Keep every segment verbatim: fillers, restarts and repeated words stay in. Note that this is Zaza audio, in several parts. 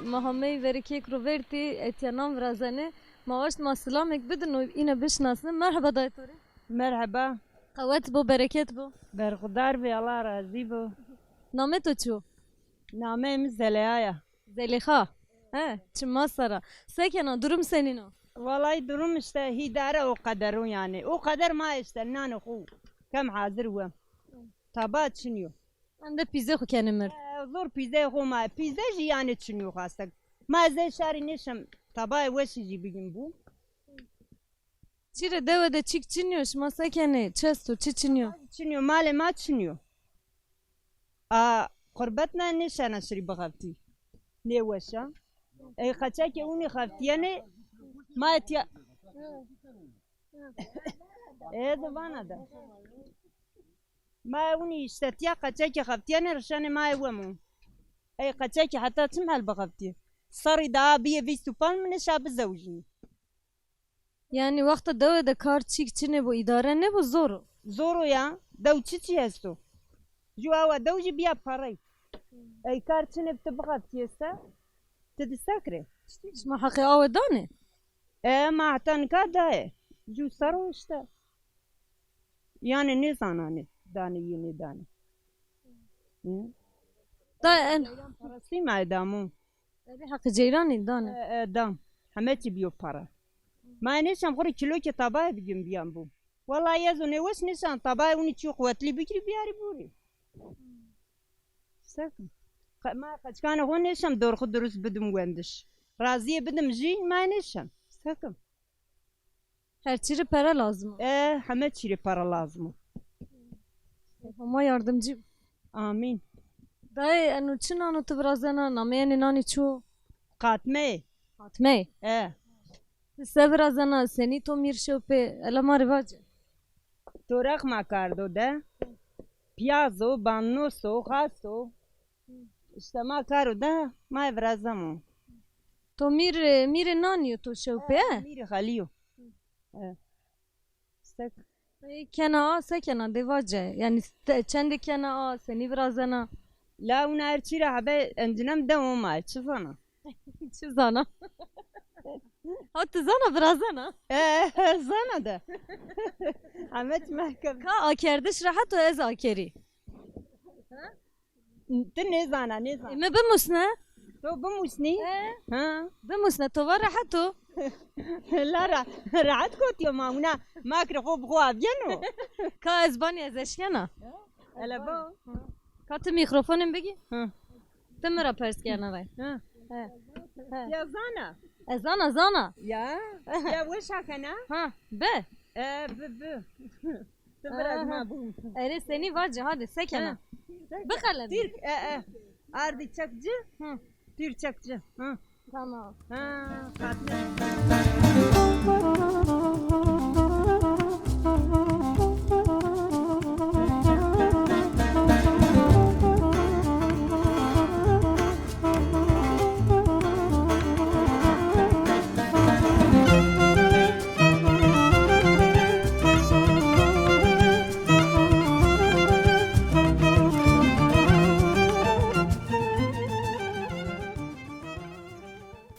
Ma hamey verê kêk ro vertî, etya nan virazenê. Ma waşt ma silamêk bidin û îne bişinasnin. Merheba dayê to rê. Merheba. Qewet bo, bereket bo. Berxudar bê, Allah razî bo. Namê to çi yo? Nameyê mi Zeleha ya. Zelîxa. He, çima sera. Se kena, durum senîn o? Vallahi durum işte hîdare o qeder o yani. O qeder ma işte nanê xo kem hazir wem. Taba çinî yo. Em de pîzê xo kenê mird. E, zor pîzeyê xo ma. Pîze jî yanê çinî yo xastek. Ma ez ê şarî nêşem tabayê weşî jî bigîm bû. Çî rê dewe de çîk çinî yo, şima se kenê? Çi esto, çi çinî yo? Çinî yo, malê ma çinî yo. A, qurbet na nêşena şirî bixeftî. Nêweş a. Ey qeçekê winî xeftîyenê, ma etya. Ê, di vana de. Ma winî îşte tiya qeçekê xeftîyenê rişenê ma ê wemo. Ey qeçekê heta çim hel bixeftî. Serrî daha bîyê vîst û panc min nêşa bizewjî. Yanî wexta dewe de kar çîk çinê bo, îdare nêbo, zor o. Zor o ya. Dew çiçî esto? Ju awa dew jî bîya perey. Ey kar çinê bi ti bixeftîyê se, ti di se kirê? Şima heqê awe danê? E, ma heta nika dayê. Ju ser o işte. Yanî nêzananê danê yê nêdanê. Hı? Da en. Parasî ma ê damo. Erê heqê ceyranî dane. E, e, dan. Heme çî bîyo para. Ma nêşan xo rê kîlokê tabayê bigîm bîyan bû. Wellahî ez o nêweş nêşan tabayê winî çî quwetlî bikirî biyarî bûrî. Sekim. Qe-, ma qeçkanê xo nêşan dorxu durust bidim wendiş. Razîyê bidim jî ma nêşan. Sekim. Her çî rê pere lazim o. E, heme çî rê pere lazim o. Homa yardimcî. Amîn. Dayê, eno çi nan o ti virazena? Nameyê enê nanî çi yo? Qatmeyê. Qatmeyê? E. Ti se virazena, senî to mîr şew pê? Ela ma rê vace. Toraq ma kardo de. Piyaz o, bannos o, xas o. Îşte ma karo de, ma ê virazemo. To mîr, mîrê nanî yo to şew pê? E, mîrê xelî yo. E. Sek. Ê, kena a, se kena, dê vace. Yanî te-, çendê kena a, senî virazena? La wina her çî ra hebe encinem de o ma, çi zana? Çi zana? Ha, ti zana virazena? E, zana de. Heme çi merkez. Ka akerdiş rehet o, ez akerî. Ti nêzana, nêzana. E, mi bimusne? To bimusnî? E? Ha. Bimusne, to va rehet o. La ra-, rehet gotiyo ma, wina makirê xo bi xo avîyeno. Ka ez banî ez eşkena. Hele bo. Ka ti mîkrofonên bigî? Hı. Ti mi ra pers kena vay. Hı. He. He. Ya zana. Ez zana, zana. Ya. Ya weş a kena. Ha, be. E, bi, bi. Ti biraz ma bû. Erê senî vace, hadi se kena. Ha. Biqelebî. Tîr, e, e. Ardî çek ci. Hı. Tîr çek ci. Hı. Tamam. Ha, qatmeyê.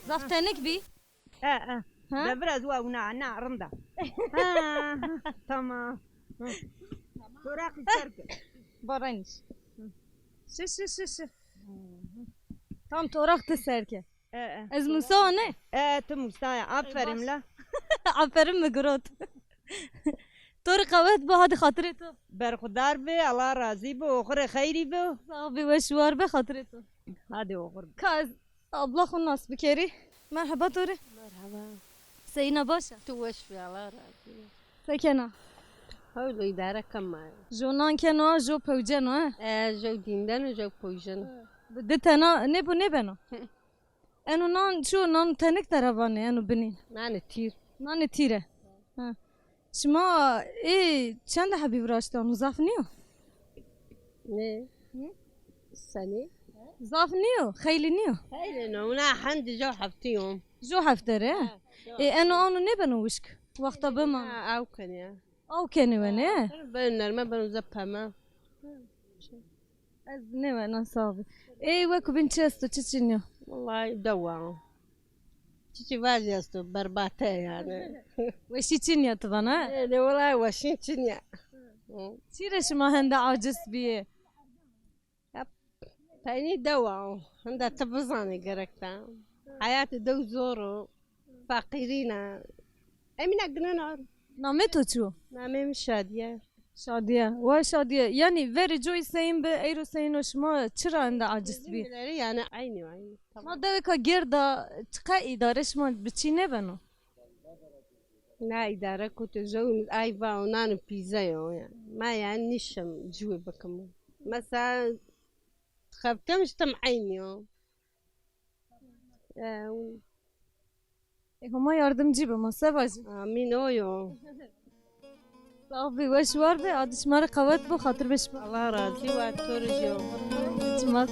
Zaf tenik bî. E, e. Ha? De biraz wa wina, na, rinda. Ha, ha, tamam. Hı. Toraqî ser ke. Baraymış. Şi, şi, şi, şi. Tam toraq ti ser ke. E, e. Ez Musa ne? E, ti Musa ya. Aferin la. Aferin mi girot. To rê qewet bo, hadi xatirê to. Berxudar bê, Allah razî bo, oxirê xeyrî bo. Sağ bê, weş û war be, xatirê to. Hadi oxir. Ka ez abla xo nas bikerî. Merheba to rê. Merheba. Seyîna, baş a? Tu weş bî, Allah razî bo. Se kena? Hewlo îdare kema. Jo nan keno, jo pewceno, he? E, jo dîndeno, jo pewceno. Bi di tena nêbo nêbeno? Eno nan çi yo, nan tenik de ra vanê, eno binî? Nanê tîr. Nanê tîr e. Ha. Şima ê çende hebî viraştano, zaf nîyo? Nê? Hı? Senî? Zaf nîyo, xeylî nîyo. Xeylî no, wina hendi jo heftî yo. Jo hefte rê? Ha, jo. Ê, eno ano nêbeno wişk? Wexta bimano. Ha, aw kenê ya. Aw kenê wenê, he? Beno nerme, beno ze peme. Ez nêwena, sağ bî. Ê, weko bîn çi esto, çi çinî yo? Wellahî dewa. Çiçî vajî esto, berbate yanî. Weşî çin ya ti vana? E, de wellahî weşî çin ya. Hı. Çî rê şima hende aciz bîyê? Ya, peynî dewa o. Hende ti bizanê gerek de. Heyatê dew zor o. Feqîrîn a. Emîna ginen ar. Namê to çi yo? Namê mi Şadiye. Şadiye. Wa Şadiye. Yanî verê coyî seyîn bi, eyro seyîn o, şima çira enda aciz bî? Bizim bileri yani aynı aynı. Tamam. Ma dewêka gêrd a, çiqe îdare şima bi çî nêbeno? Na îdare koto jewimiz ay va onan pîze yo yani. Ma yani nişim ciwe bikim. Mesela xeftem işte aynı yo. E, Ê Homa yardimcî bima, se vajî? Amîn, o yo. Sax bî, weş war bî, Adî şima rê qewet bo, xatir bê şima. Allah razî wa to rê jî yo. Çima.